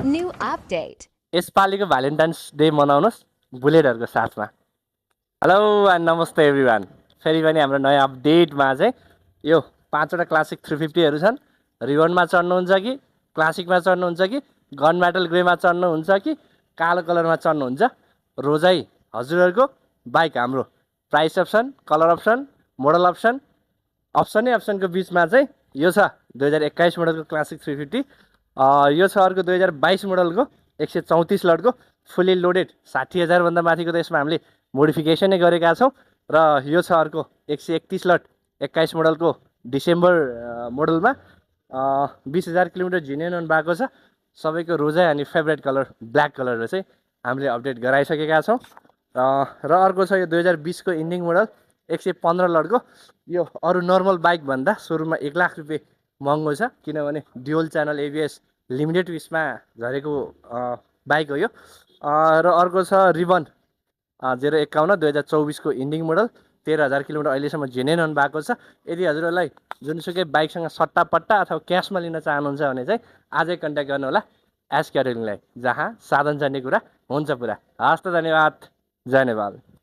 New update. यसपालिको Valentine's day मनाउनुहोस् बुलेटहरूको साथमा। Hello and नमस्ते everyone. फेरि पनि हाम्रो नयाँ अपडेटमा चाहिँ यो 5वटा क्लासिक 350हरू छन्। रिबनमा चढ्नुहुन्छ कि क्लासिकमा चढ्नुहुन्छ कि गन मेटल ग्रेमा चढ्नुहुन्छ कि कालो कलरमा चढ्नुहुन्छ, रोजाइ हजुरहरूको बाइक हाम्रो। Price option, colour option, model option, अप्सनै अप्सनको बिचमा चाहिँ यो छ 2021 मोडलको क्लासिक 350। यो छ अर्को 2022 मोडलको 134 लटको फुल्ली लोडेड 60,000 भन्दा माथिको त यसमा हामीले मोडिफिकेसनै गरेका छौँ। र यो छ अर्को 131 लट 21 मोडलको डिसेम्बर मोडलमा 20,000 किलोमिटर जिनेन भएको छ। सबैको रोजाइ अनि फेभरेट कलर ब्ल्याक कलर चाहिँ हामीले अपडेट गराइसकेका छौँ। र अर्को छ यो 2020 को इन्डिङ मोडल 115 लटको। यो अरू नर्मल बाइक भन्दा सुरुमा 1 लाख रुपियाँ महँगो छ, किनभने ड्युअल च्यानल एबिएस लिमिटेड उयसमा झरेको बाइक हो यो। र अर्को छ रिबन 051 2024 को इन्डिङ मोडल 13,000 किलोमिटर अहिलेसम्म जेन्युन भएको छ। यदि हजुरहरूलाई जुनसुकै बाइकसँग सट्टापट्टा अथवा क्यासमा लिन चाहनुहुन्छ भने चाहिँ आजै कन्ट्याक्ट गर्नुहोला एस क्याटरिङलाई, जहाँ साधन जाने कुरा हुन्छ पुरा। हस् त, धन्यवाद। जय नेपाल।